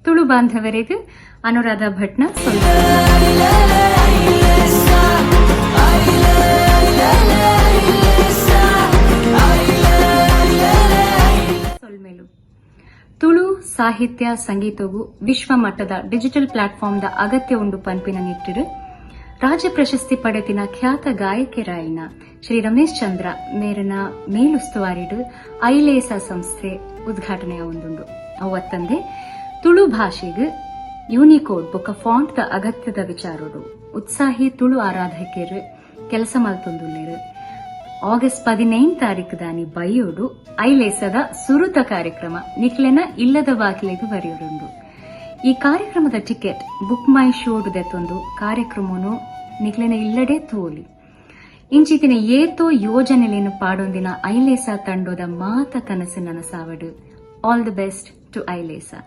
ತುಳು ಬಾಂಧವರೆಗ್ ಅನುರಾಧ ಭಟ್ನ ಸೊಲ್ಮೆಲು. ಸೊಲ್ಮೆಲು. ತುಳು ಸಾಹಿತ್ಯ ಸಂಗೀತೊಗು ವಿಶ್ವ ಮಟ್ಟದ ಡಿಜಿಟಲ್ ಪ್ಲಾಟ್ಫಾರ್ಮ್ ದ ಅಗತ್ಯ ಉಂಡು ಪನ್ಪಿನ ನಿಟ್ಟಿಡ್ ರಾಜ್ಯ ಪ್ರಶಸ್ತಿ ಪಡೆತಿನ ಖ್ಯಾತ ಗಾಯಕೆರಾಯಿನ ಶ್ರೀ ರಮೇಶ್ ಚಂದ್ರ ಮೇರನ ಮೇಲುಸ್ತುವಾರಿಡ್ ಐಲೇಸಾ ಸಂಸ್ಥೆ ಉದ್ಘಾಟನೆ ಆವೊಂದುಂಡು. ಅವು ಅತ್ತಂದೆ ತುಳು ಭಾಷೆಗ್ ಯೂನಿಕೋಡ್ ಬೊಕ್ಕ ಫಾಂಟ್ ದ ಅಗತ್ಯದ ವಿಚಾರೊಡು ಉತ್ಸಾಹಿ ತುಳು ಆರಾಧಕೆರ್ ಕೆಲಸ ಮಲ್ತೊಂದುಲ್ಲೆರ್. ಆಗಸ್ಟ್ 15 ತಾರೀಕು ದಾನಿ ಬಯ್ಯೋಡು ಐಲೇಸದ ಸುರುತ ಕಾರ್ಯಕ್ರಮ ನಿಕ್ಲೆನ ಇಲ್ಲದ ಬಾಕಿಲೆಗ್ ಬರೆಯೋಡುಂಡು. ಈ ಕಾರ್ಯಕ್ರಮದ ಟಿಕೆಟ್ ಬುಕ್ ಮೈ ಶೋಡ್ ದೆತ್ತೊಂದು ಕಾರ್ಯಕ್ರಮನು ನಿಕ್ಲೆನ ಇಲ್ಲಡೆ ತೂವೊಲಿ. ಇಂಚಿತಿನ ಏತೋ ಯೋಜನೆಲೆನ್ ಪಾಡೊಂದಿನ ಐಲೇಸಾ ತಂಡೊದ ಮಾತ ಕನಸು ನನಸಾವಡ್. All the best to Ailesa.